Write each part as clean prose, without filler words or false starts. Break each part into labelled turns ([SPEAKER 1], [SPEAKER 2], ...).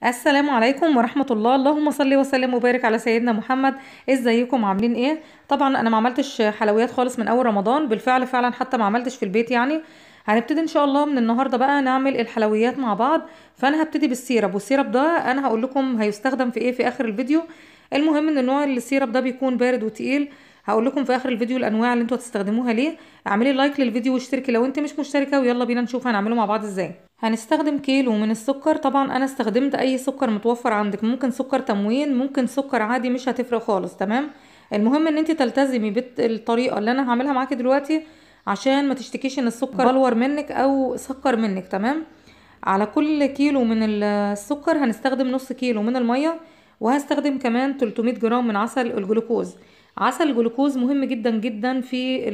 [SPEAKER 1] السلام عليكم ورحمة الله. اللهم صل وسلم وبارك على سيدنا محمد. ازيكم عاملين ايه؟ طبعا انا ما عملتش حلويات خالص من اول رمضان، بالفعل فعلا حتى ما عملتش في البيت يعني. هنبتدي ان شاء الله من النهارده بقى نعمل الحلويات مع بعض. فانا هبتدي بال syrup، وال syrup ده انا هقول لكم هيستخدم في ايه في اخر الفيديو. المهم ان نوع ال syrup ده بيكون بارد وتقيل، هقول لكم في اخر الفيديو الانواع اللي انتوا هتستخدموها ليه. اعملي like للفيديو واشتركي لو انت مش مشتركة، ويلا بينا نشوف هنعمله مع بعض ازاي. هنستخدم كيلو من السكر. طبعا انا استخدمت اي سكر متوفر عندك، ممكن سكر تموين ممكن سكر عادي، مش هتفرق خالص، تمام. المهم ان انت تلتزمي بالطريقة اللي انا هعملها معاكي دلوقتي عشان ما تشتكيش ان السكر بلور منك او سكر منك، تمام. على كل كيلو من السكر هنستخدم نص كيلو من المية، وهستخدم كمان 300 جرام من عسل الجلوكوز. عسل الجلوكوز مهم جدا جدا في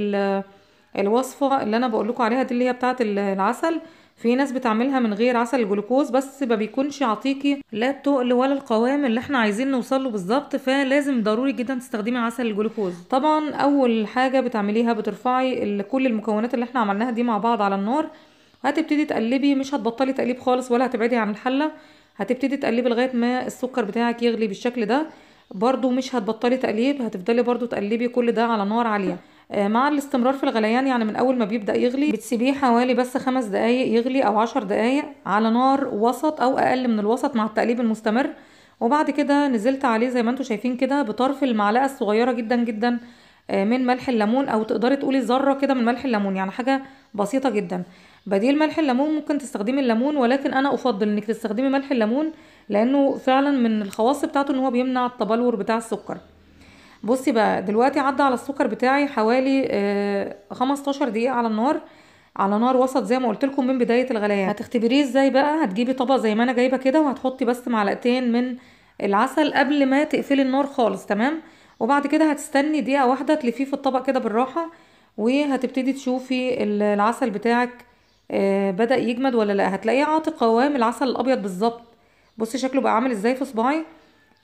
[SPEAKER 1] الوصفة اللي انا بقول لكم عليها دي، اللي هي بتاعه العسل. في ناس بتعملها من غير عسل الجلوكوز بس ما بيكونش عطيكي لا التقل ولا القوام اللي احنا عايزين نوصل له بالظبط، فلازم ضروري جدا تستخدمي عسل الجلوكوز. طبعا اول حاجة بتعمليها بترفعي كل المكونات اللي احنا عملناها دي مع بعض على النار، هتبتدي تقلبي، مش هتبطلي تقليب خالص ولا هتبعدي عن الحلة، هتبتدي تقلبي لغاية ما السكر بتاعك يغلي بالشكل ده. برضو مش هتبطلي تقليب، هتفضلي برضو تقلبي كل ده على نار عالية مع الاستمرار في الغليان. يعني من اول ما بيبدأ يغلي بتسيبيه حوالي بس 5 دقايق يغلي او 10 دقايق على نار وسط او اقل من الوسط مع التقليب المستمر. وبعد كده نزلت عليه زي ما انتم شايفين كده بطرف المعلقة الصغيرة جدا جدا من ملح الليمون، او تقدري تقولي ذره كده من ملح الليمون، يعني حاجة بسيطة جدا. بديل ملح الليمون ممكن تستخدمي الليمون، ولكن انا افضل انك تستخدمي ملح الليمون لانه فعلا من الخواص بتاعته ان هو بيمنع التبلور بتاع السكر. بصي بقى دلوقتي عدى على السكر بتاعي حوالي 15 دقيقة على النار، على نار وسط زي ما قلت لكم من بداية الغليان. هتختبريه ازاي بقى؟ هتجيبي طبق زي ما انا جايبه كده، وهتحطي بس معلقتين من العسل قبل ما تقفلي النار خالص، تمام. وبعد كده هتستني دقيقة واحدة تلفيه في الطبق كده بالراحة، وهتبتدي تشوفي العسل بتاعك بدأ يجمد ولا لا. هتلاقيه عاطي قوام العسل الابيض بالظبط. بصي شكله بقى عامل ازاي في صباعي،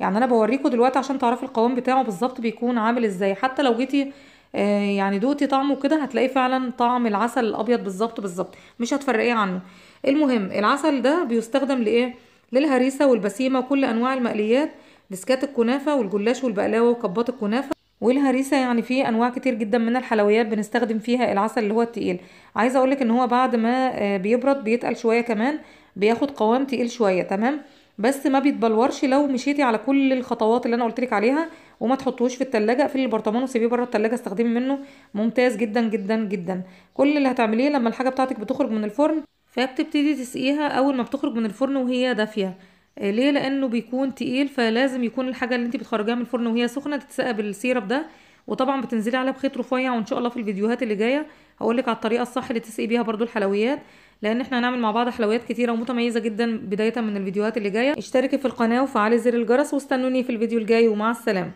[SPEAKER 1] يعني انا بوريكم دلوقتي عشان تعرفي القوام بتاعه بالظبط بيكون عامل ازاي. حتى لو جيتي يعني دوقتي طعمه كده هتلاقيه فعلا طعم العسل الابيض بالظبط بالظبط، مش هتفرقيه عنه. المهم العسل ده بيستخدم لايه؟ للهريسه والبسيمه وكل انواع المقليات، ديسكات الكنافه والجلاش والبقلاوه وكبات الكنافه والهريسه. يعني في انواع كتير جدا من الحلويات بنستخدم فيها العسل اللي هو التقيل. عايزه اقولك ان هو بعد ما بيبرد بيتقل شوية، كمان بياخد قوام تقيل شوية، تمام. بس ما بيتبلورش لو مشيتي على كل الخطوات اللي انا قلتلك عليها، وما تحطوش في التلاجة، اقفلي البرطمان وسيبيه بره التلاجة، استخدمي منه، ممتاز جدا جدا جدا. كل اللي هتعمليه لما الحاجة بتاعتك بتخرج من الفرن فبتبتدي تسقيها اول ما بتخرج من الفرن وهي دافيه. ليه؟ لانه بيكون تقيل، فلازم يكون الحاجة اللي انت بتخرجيها من الفرن وهي سخنة تتسقى بال syrup ده. وطبعا بتنزلي عليها بخيط رفيع، وان شاء الله في الفيديوهات اللي جاية هقولك على الطريقة الصح اللي تسقي بيها برضو الحلويات، لان احنا هنعمل مع بعض حلويات كتيرة ومتميزه جدا بداية من الفيديوهات اللي جاية. اشتركي في القناة وفعلي زر الجرس، واستنوني في الفيديو الجاي، ومع السلامة.